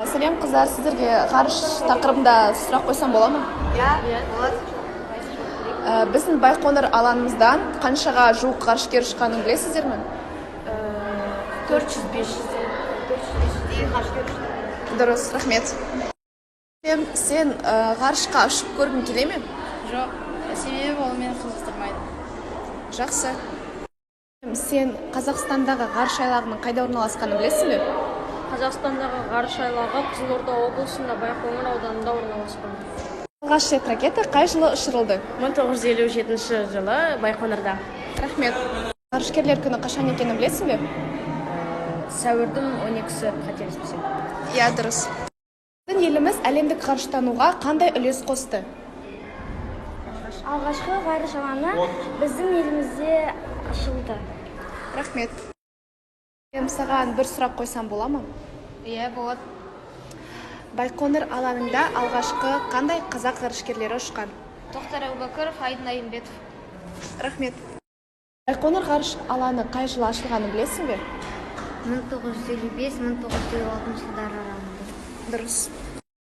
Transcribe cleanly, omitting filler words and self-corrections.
Сәлем, қыздар! Сіздерге ғарыш тақырыбында сұрақ қойсам бола ма? Иә, болады. Біздің Байқоңыр алаңымыздан қаншаға жуық ғарышкер ұшқанын білесіздер ме? 400, 500. 400-500 ғарышкер ұшты. Дұрыс, рахмет. Сен ғарышқа ұшып көргің келе ме? Жоқ, себебі ол мені қызықтырмайды. Жақсы. Сен Қазақстандағы ғарыш айлағының қайда орналасқанын білесің бе? Қазақстандағы ғарыш айлағы Қызылорда облысында, Байқоңыр ауданында орналасқан. Алғаш рет ракета қай жылы ұшырылды? 1957 жылы Байқоңырда. Рахмет. Ғарышкерлер күні қашан екенін білесің бе? Сәуірдің 12-сі, қателеспесем. Иә, дұрыс. Біздің еліміз әлемдік ғарыштануға қандай үлес қосты? Алғашқы ғарыш алаңы біздің елімізде ашылды. Рахмет. Саған бір сұрақ қойсам бола ма? Иә, болады. Байқоңыр алаңында алғашқы қандай қазақ ғарышкерлері ұшқан? Тоқтар Әубәкіров, Айдын Айымбетов. Рахмет. Байқоңыр ғарыш алаңы қай жылы ашылғанын білесің бе? 1955-1956 жылдар аралығында. Дұрыс.